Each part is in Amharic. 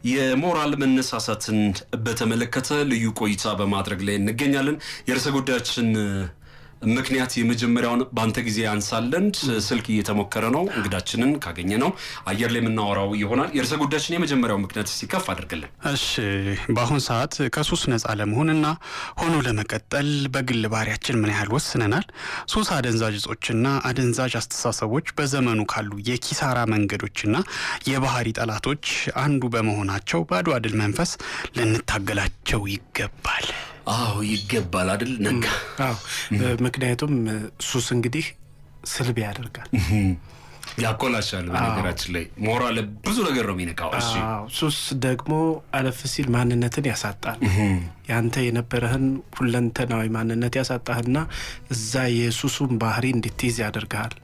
የሞራል መነሳሳትን በተመለከተ ልዩ ቆይታ በማድረግ ላይ እንገኛለን። የርዕሰ ጉዳያችን ምክንያት የመጀመሪያውን በአንተ ጊዜ ያንሳለን። ስልክ እየተሞከረ ነው። እንግዳችንን ካገኘ ነው አየር ላይ የምናወራው ይሆናል። የርዕሰ ጉዳያችን የመጀመሪያው ምክንያት እስቲ ከፍ አድርግልን። እሺ፣ በአሁን ሰዓት ከሱስ ነጻ ለመሆንና ሆኖ ለመቀጠል በግል ባህሪያችን ምን ያህል ወስነናል? ሱስ፣ አደንዛዥ እጾችና አደንዛዥ አስተሳሰቦች በዘመኑ ካሉ የኪሳራ መንገዶችና የባህሪ ጠላቶች አንዱ በመሆናቸው በአድዋ ድል መንፈስ ልንታገላቸው ይገባል። አዎ፣ ይገባል አይደል ነጋ? አዎ፣ ምክንያቱም ሱስ እንግዲህ ስልብ ያደርጋል፣ ያኮላሻል። በነገራችን ላይ ሞራል ብዙ ነገር ነው የሚነካው። እሺ። ሱስ ደግሞ አለፍ ሲል ማንነትን ያሳጣል። ያንተ የነበረህን ሁለንተናዊ ማንነት ያሳጣህና እዛ የሱሱን ባህሪ እንድትይዝ ያደርግሃል።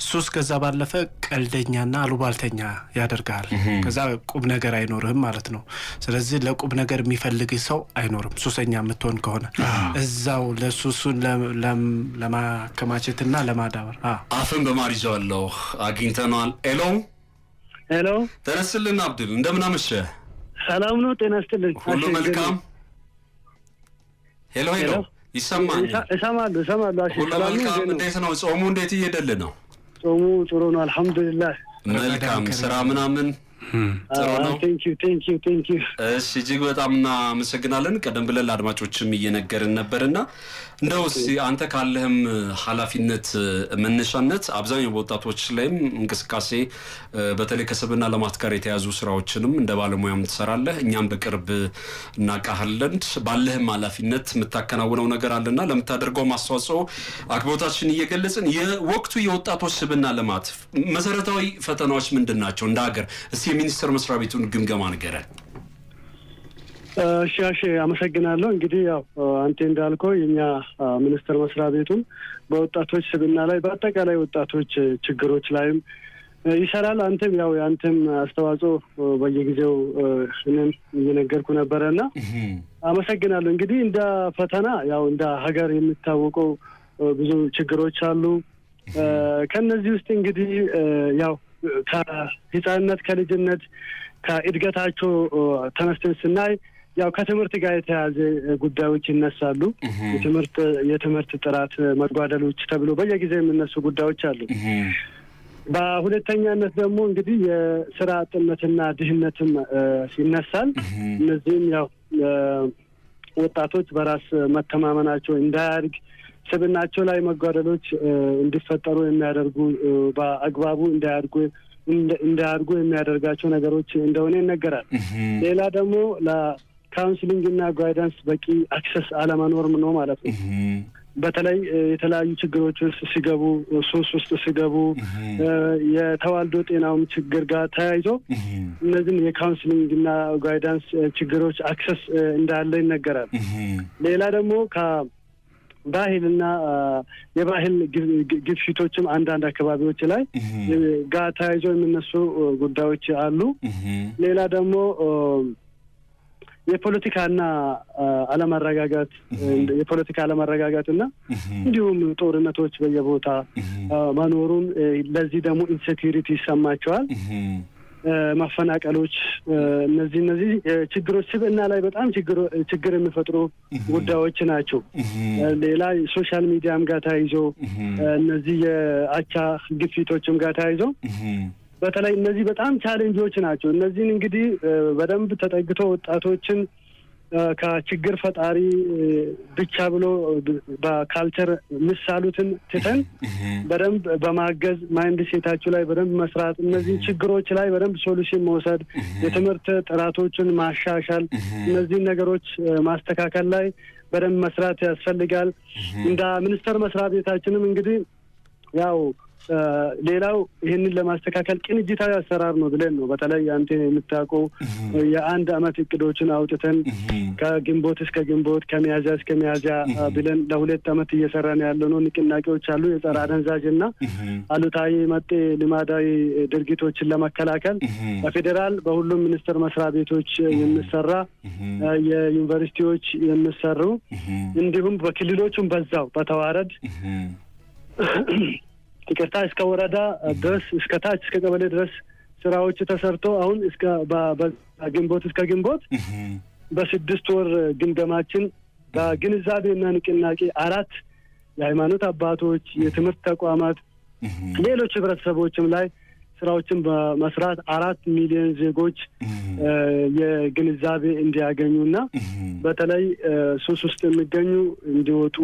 ሱስ ከዛ ባለፈ ቀልደኛና አሉባልተኛ ያደርግሃል። ከዛ ቁም ነገር አይኖርህም ማለት ነው። ስለዚህ ለቁም ነገር የሚፈልግህ ሰው አይኖርም። ሱሰኛ የምትሆን ከሆነ እዛው ለሱሱን ለማከማቸትና ለማዳበር አፍን በማር ይዘዋለሁ። አግኝተነዋል። ሄሎ። ሄሎ። ተነስልን አብዱል፣ እንደምን አመሸህ? ሰላም ነው፣ ጤና ይስጥልኝ። ሁሉ መልካም። ሄሎ ሄሎ፣ ይሰማል? እሰማለሁ እሰማለሁ። ሁሉ መልካም። እንዴት ነው ጾሙ? እንዴት እየሄደልህ ነው? ጾሙ ጥሩ ነው፣ አልሐምዱሊላህ። መልካም ስራ ምናምን ጥሩ ነው። Thank you, thank you, thank you። እሺ፣ እጅግ በጣም እናመሰግናለን። ቀደም ብለን ለአድማጮችም እየነገርን ነበርና እንደው እስኪ አንተ ካለህም ኃላፊነት መነሻነት አብዛኛው በወጣቶች ላይም እንቅስቃሴ በተለይ ከስብዕና ልማት ጋር የተያዙ ስራዎችንም እንደ ባለሙያም ትሰራለህ። እኛም በቅርብ እናውቃለን። ባለህም ኃላፊነት የምታከናውነው ነገር አለና ለምታደርገው አስተዋጽኦ አክብሮታችን እየገለጽን የወቅቱ የወጣቶች ስብዕና ልማት መሰረታዊ ፈተናዎች ምንድን ናቸው? እንደ ሀገር እስቲ የሚኒስቴር መስሪያ ቤቱን ግምገማ ንገረን። እሺ፣ አመሰግናለሁ። እንግዲህ ያው አንተ እንዳልከው የኛ ሚኒስቴር መስሪያ ቤቱም በወጣቶች ስብዕና ላይ፣ በአጠቃላይ ወጣቶች ችግሮች ላይም ይሰራል። አንተም ያው የአንተም አስተዋጽኦ በየጊዜው እኔም እየነገርኩ ነበረ እና አመሰግናለሁ። እንግዲህ እንደ ፈተና ያው እንደ ሀገር የሚታወቀው ብዙ ችግሮች አሉ። ከነዚህ ውስጥ እንግዲህ ያው ከህፃንነት፣ ከልጅነት፣ ከእድገታቸው ተነስተን ስናይ ያው ከትምህርት ጋር የተያያዘ ጉዳዮች ይነሳሉ። የትምህርት ጥራት መጓደሎች ተብሎ በየጊዜው የሚነሱ ጉዳዮች አሉ። በሁለተኛነት ደግሞ እንግዲህ የስራ አጥነትና ድህነትም ይነሳል። እነዚህም ያው ወጣቶች በራስ መተማመናቸው እንዳያድግ፣ ስብዕናቸው ላይ መጓደሎች እንዲፈጠሩ የሚያደርጉ፣ በአግባቡ እንዳያድጉ የሚያደርጋቸው ነገሮች እንደሆነ ይነገራል። ሌላ ደግሞ ለ counseling እና guidance በቂ access አለመኖርም ነው ማለት ነው። በተለይ የተለያዩ ችግሮች ውስጥ ሲገቡ፣ ሱስ ውስጥ ሲገቡ፣ የተዋልዶ ጤናውም ችግር ጋር ተያይዞ እነዚህም የ counseling እና guidance ችግሮች access እንዳለ ይነገራል። ሌላ ደግሞ ከባህልና የባህል ግፊቶችም አንዳንድ አካባቢዎች ላይ ጋር ተያይዞ የሚነሱ ጉዳዮች አሉ። ሌላ ደግሞ የፖለቲካና አለመረጋጋት፣ የፖለቲካ አለመረጋጋት እና እንዲሁም ጦርነቶች በየቦታ መኖሩም ለዚህ ደግሞ insecurity ይሰማቸዋል። መፈናቀሎች፣ እነዚህ ችግሮች ስብዕና ላይ በጣም ችግር የሚፈጥሩ ጉዳዮች ናቸው። ሌላ social media ም ጋር ተያይዞ፣ እነዚህ የአቻ ግፊቶችም ጋር ተያይዞ በተለይ እነዚህ በጣም challenge ኦች ናቸው። እነዚህን እንግዲህ በደንብ ተጠግቶ ወጣቶችን ከችግር ፈጣሪ ብቻ ብሎ በ culture ምሳሉትን ትተን በደንብ በማገዝ mindset ኣቸው ላይ በደንብ መስራት፣ እነዚህ ችግሮች ላይ በደንብ solution መውሰድ፣ የትምህርት ጥራቶችን ማሻሻል፣ እነዚህን ነገሮች ማስተካከል ላይ በደንብ መስራት ያስፈልጋል። እንደ ሚኒስቴር መስሪያ ቤታችንም እንግዲህ ያው ሌላው ይህንን ለማስተካከል ቅንጅታዊ አሰራር ነው ብለን ነው። በተለይ አንተ የምታውቀው የአንድ አመት እቅዶችን አውጥተን ከግንቦት እስከ ግንቦት፣ ከሚያዝያ እስከ ሚያዝያ ብለን ለ2 አመት እየሰራን ያለነው ንቅናቄዎች አሉ። የጸረ አደንዛዥ እና አሉታዊ መጤ ልማዳዊ ድርጊቶችን ለመከላከል በፌዴራል በሁሉም ሚኒስቴር መስሪያ ቤቶች የሚሰራ፣ የዩኒቨርሲቲዎች የሚሰሩ፣ እንዲሁም በክልሎቹም በዛው በተዋረድ፣ ይቅርታ፣ እስከ ወረዳ ድረስ፣ እስከ ታች እስከ ቀበሌ ድረስ ስራዎች ተሰርቶ አሁን እስከ ግንቦት እስከ ግንቦት በ6 ወር ግምገማችን በግንዛቤና ንቅናቄ 4 የሃይማኖት አባቶች፣ የትምህርት ተቋማት፣ ሌሎች ህብረተሰቦችም ላይ ስራዎችን በመስራት 4 ሚሊዮን ዜጎች የግንዛቤ እንዲያገኙና በተለይ ሱስ ውስጥ የሚገኙ እንዲወጡ፣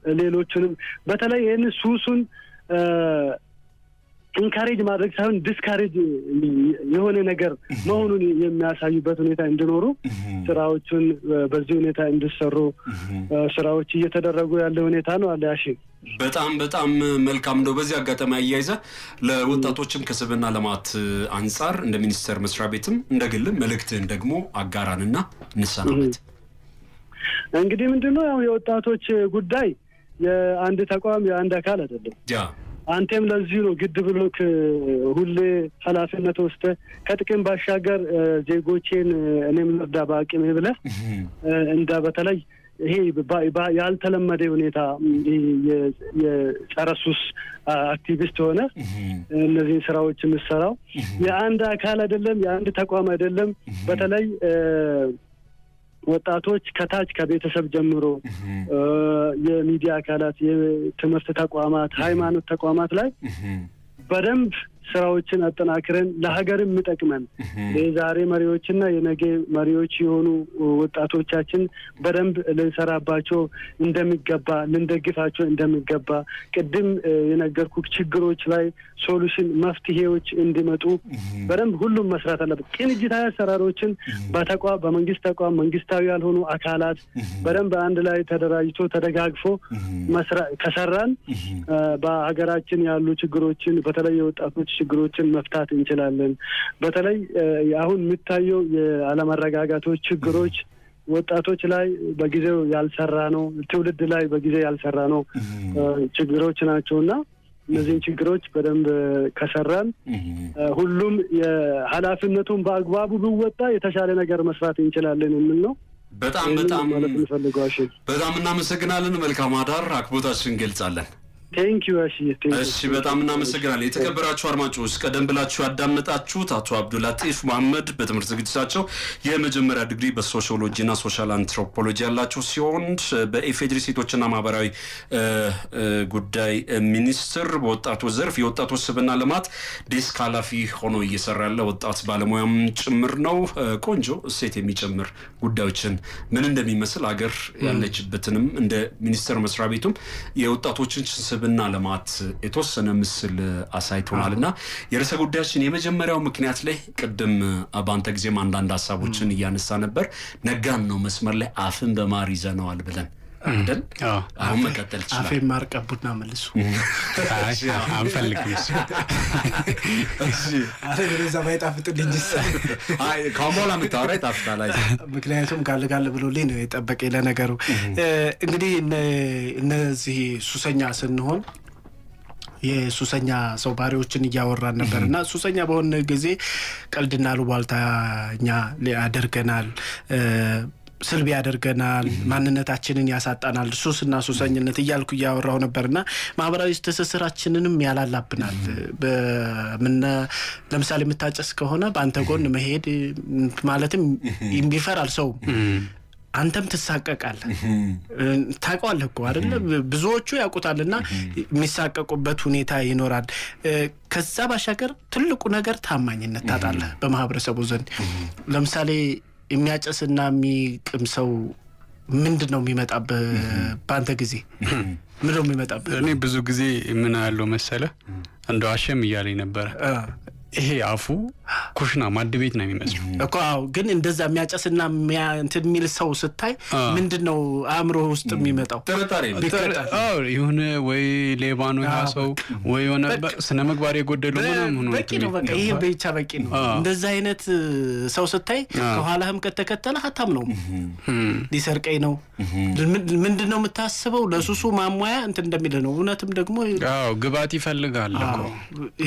ሌሎችንም በተለይ ይህን ሱሱን encourage ማድረግ ሳይሆን discourage የሆነ ነገር መሆኑን የሚያሳዩበት ሁኔታ እንዲኖሩ ስራዎቹን በዚህ ሁኔታ እንዲሰሩ ስራዎች እየተደረጉ ያለ ሁኔታ ነው አለ። ያሺ በጣም በጣም መልካም ነው። በዚህ አጋጣሚ አያይዘ ለወጣቶችም ከስብዕና ልማት አንጻር እንደ ሚኒስቴር መስሪያ ቤትም እንደ ግልም መልእክትህን ደግሞ አጋራንና እንሰናበት። እንግዲህ ምንድነው ያው የወጣቶች ጉዳይ የአንድ ተቋም የአንድ አካል አይደለም። አንተም ለዚህ ነው ግድ ብሎክ ሁሌ ኃላፊነት ወስደህ ከጥቅም ባሻገር ዜጎቼን እኔም ልርዳ በአቅሜ ብለህ እንደ በተለይ ይሄ ያልተለመደ ሁኔታ የጸረ ሱስ አክቲቪስት ሆነ እነዚህን ስራዎች የምሰራው የአንድ አካል አይደለም፣ የአንድ ተቋም አይደለም። በተለይ ወጣቶች ከታች ከቤተሰብ ጀምሮ የሚዲያ አካላት፣ የትምህርት ተቋማት፣ ሃይማኖት ተቋማት ላይ በደንብ ስራዎችን አጠናክረን ለሀገርም የሚጠቅመን የዛሬ መሪዎችና የነገ መሪዎች የሆኑ ወጣቶቻችን በደንብ ልንሰራባቸው እንደሚገባ፣ ልንደግፋቸው እንደሚገባ፣ ቅድም የነገርኩህ ችግሮች ላይ solution መፍትሄዎች እንዲመጡ በደንብ ሁሉም መስራት አለበት። ቅንጅታዊ አሰራሮችን በተቋም በመንግስት ተቋም መንግስታዊ ያልሆኑ አካላት በደንብ አንድ ላይ ተደራጅቶ ተደጋግፎ ከሰራን በሀገራችን ያሉ ችግሮችን በተለይ የወጣቶች ችግሮችን መፍታት እንችላለን። በተለይ አሁን የሚታየው የአለመረጋጋቶች ችግሮች ወጣቶች ላይ በጊዜው ያልሰራ ነው፣ ትውልድ ላይ በጊዜው ያልሰራ ነው ችግሮች ናቸውና እነዚህን ችግሮች በደንብ ከሰራን ሁሉም የኃላፊነቱን በአግባቡ ቢወጣ የተሻለ ነገር መስራት እንችላለን የሚል ነው። በጣም በጣም በጣም እናመሰግናለን። መልካም አዳር፣ አክብሮታችንን እንገልጻለን። Thank you አሺ። እሺ በጣም እናመሰግናለን። የተከበራችሁ አድማጮች ቀደም ብላችሁ ያዳመጣችሁት አቶ አብዱላጢፍ መሐመድ በትምህርት ዝግጅታቸው የመጀመሪያ ዲግሪ በሶሺዮሎጂ እና social anthropology ያላቸው ሲሆን በኢፌዴሪ ሴቶችና ማህበራዊ ጉዳይ ሚኒስቴር በወጣቶች ዘርፍ የወጣቶች ስብዕና ልማት desk ኃላፊ ሆኖ እየሰራ ያለ ወጣት ባለሙያም ጭምር ነው። ቆንጆ እሴት የሚጨምር ጉዳዮችን ምን እንደሚመስል አገር ያለችበትንም እንደ ሚኒስቴር መስሪያ ቤቱም የወጣቶችን ስብዕና ልማት የተወሰነ ምስል አሳይቶናልና የርዕሰ ጉዳያችን የመጀመሪያው ምክንያት ላይ ቅድም በአንተ ጊዜም አንዳንድ ሀሳቦችን እያነሳ ነበር። ነጋን ነው መስመር ላይ አፍን በማር ይዘነዋል ብለን አይደል? አሁን መቀጠል ይችላል። አፌን ማር ቀቡና መልሱ። አይ አንፈልግም። እሺ አረ ወደዛ ባይጣፍጥልኝ እንጂ አይ ካሞላ የምታወራ ይጣፍጣል። አይ ምክንያቱም ጋል ጋል ብሎልኝ ነው የጠበቀኝ። ለነገሩ እንግዲህ እነዚህ ሱሰኛ ስንሆን የሱሰኛ ሰው ባህሪዎችን እያወራን ነበርና ሱሰኛ በሆነ ጊዜ ቀልድና አሉባልታኛ ያደርገናል፣ ስልብ ያደርገናል፣ ማንነታችንን ያሳጣናል። ሱስና ሱሰኝነት እያልኩ እያወራሁ ነበርና ማህበራዊ ትስስራችንንም ያላላብናል። ለምሳሌ የምታጨስ ከሆነ በአንተ ጎን መሄድ ማለትም ይፈራል ሰው፣ አንተም ትሳቀቃለህ። ታውቀዋለህ እኮ አይደለ? ብዙዎቹ ያውቁታልና የሚሳቀቁበት ሁኔታ ይኖራል። ከዛ ባሻገር ትልቁ ነገር ታማኝነት ታጣለህ በማህበረሰቡ ዘንድ። ለምሳሌ የሚያጨስና የሚቅም ሰው ምንድን ነው የሚመጣብህ? በአንተ ጊዜ ምንድን ነው የሚመጣብህ? እኔ ብዙ ጊዜ ምን ያለው መሰለ እንደው አሸም እያለኝ ነበረ። ይሄ አፉ ኩሽና ማድ ቤት ነው የሚመስለው እኮ። አዎ፣ ግን እንደዛ የሚያጨስና እንትን የሚል ሰው ስታይ ምንድን ነው አእምሮ ውስጥ የሚመጣው? ጥርጣሬ የሆነ ወይ ሌባ ነው ያ ሰው ወይ የሆነ ስነ ምግባር የጎደለው ምናምን ሆኖ በቂ ነው። በቃ ይሄ ብቻ በቂ ነው። እንደዛ አይነት ሰው ስታይ ከኋላህም ከተከተለ ሀብታም ነው፣ ሊሰርቀኝ ነው፣ ምንድን ነው የምታስበው? ለሱሱ ማሟያ እንትን እንደሚልህ ነው። እውነትም ደግሞ አዎ ግባት ይፈልጋል እኮ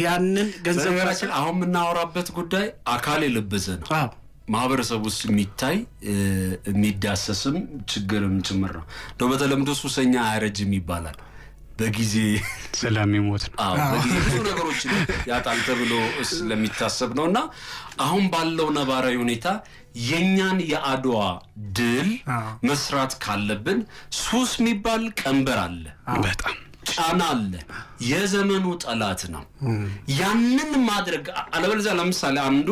ያንን ገንዘብ። አሁን የምናወራበት ጉዳይ አካል የለበሰ ነው። ማህበረሰብ ውስጥ የሚታይ የሚዳሰስም ችግርም ጭምር ነው። እንደው በተለምዶ ሱሰኛ አያረጅም ይባላል። በጊዜ ስለሚሞት ነው። አዎ፣ በጊዜ ብዙ ነገሮችን ያጣል ተብሎ ስለሚታሰብ ነው። እና አሁን ባለው ነባራዊ ሁኔታ የኛን የአድዋ ድል መስራት ካለብን ሱስ የሚባል ቀንበር አለ፣ በጣም ጫና አለ፣ የዘመኑ ጠላት ነው። ያንን ማድረግ አለበለዚያ ለምሳሌ አንዱ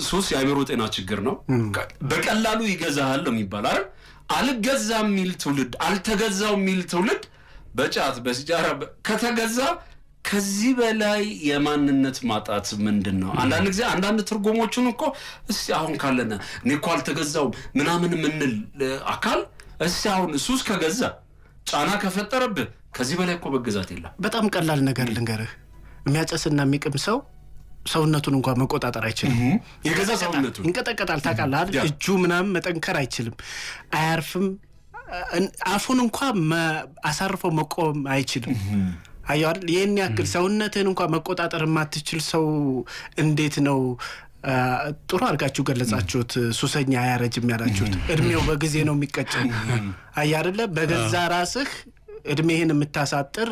ሱስ የአእምሮ ጤና ችግር ነው። በቀላሉ ይገዛሃል ነው የሚባል አይደል? አልገዛ የሚል ትውልድ፣ አልተገዛው የሚል ትውልድ በጫት፣ በሲጃራ ከተገዛ ከዚህ በላይ የማንነት ማጣት ምንድን ነው? አንዳንድ ጊዜ አንዳንድ ትርጉሞቹን እኮ እስቲ አሁን ካለነ እኔ እኮ አልተገዛውም ምናምን የምንል አካል እስቲ አሁን ሱስ ከገዛ፣ ጫና ከፈጠረብህ ከዚህ በላይ እኮ መገዛት የለም። በጣም ቀላል ነገር ልንገርህ። የሚያጨስና የሚቅም ሰው ሰውነቱን እንኳን መቆጣጠር አይችልም። የገዛ ሰውነቱን ይንቀጠቀጣል። ታውቃለህ አይደል? እጁ ምናምን መጠንከር አይችልም። አያርፍም። አፉን እንኳ አሳርፎ መቆም አይችልም። አየህ አይደል? ይህን ያክል ሰውነትህን እንኳ መቆጣጠር የማትችል ሰው እንዴት ነው? ጥሩ አድርጋችሁ ገለጻችሁት። ሱሰኛ አያረጅም ያላችሁት እድሜው በጊዜ ነው የሚቀጨው። አየህ አይደለ? በገዛ ራስህ እድሜህን የምታሳጥር፣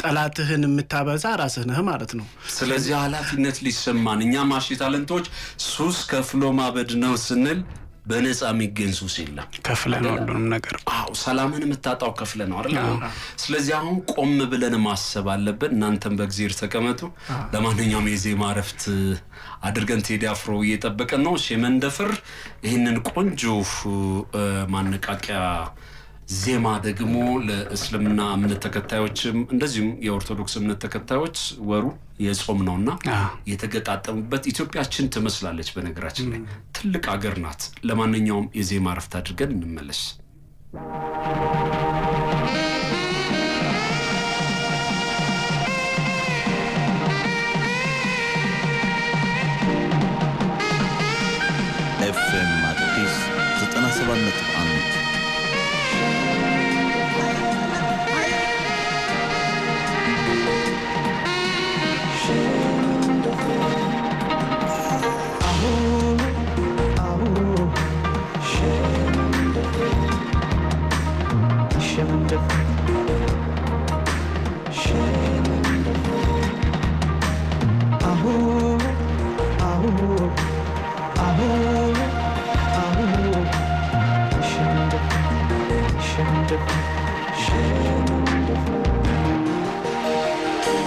ጠላትህን የምታበዛ ራስህ ነህ ማለት ነው። ስለዚህ ኃላፊነት ሊሰማን እኛ ማሺ ታለንቶች ሱስ ከፍሎ ማበድ ነው ስንል በነፃ የሚገኝ ሱስ የለም። ከፍለ ነው ሁሉንም ነገር። አዎ፣ ሰላምን የምታጣው ከፍለ ነው አይደል? ስለዚህ አሁን ቆም ብለን ማሰብ አለብን። እናንተም በእግዚአብሔር ተቀመጡ። ለማንኛውም የዜማ እረፍት አድርገን ቴዲ አፍሮ እየጠበቀን ነው። ሼመንደፍር ይህንን ቆንጆ ማነቃቂያ ዜማ ደግሞ ለእስልምና እምነት ተከታዮችም እንደዚሁም የኦርቶዶክስ እምነት ተከታዮች ወሩ የጾም ነውና የተገጣጠሙበት ኢትዮጵያችን ትመስላለች። በነገራችን ላይ ትልቅ አገር ናት። ለማንኛውም የዜማ እረፍት አድርገን እንመለስ። ኤፍኤም አዲስ 97.1።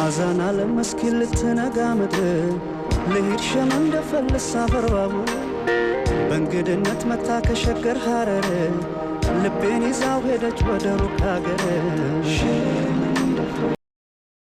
አዛን አለም እስኪ ልትነጋ ምድር ልሂድ ሸመንደፈር ልሳፈር ባቡር በእንግድነት መታ ከሸገር ሐረር ልቤን ይዛው ሄደች ወደ ሩቅ ሀገር።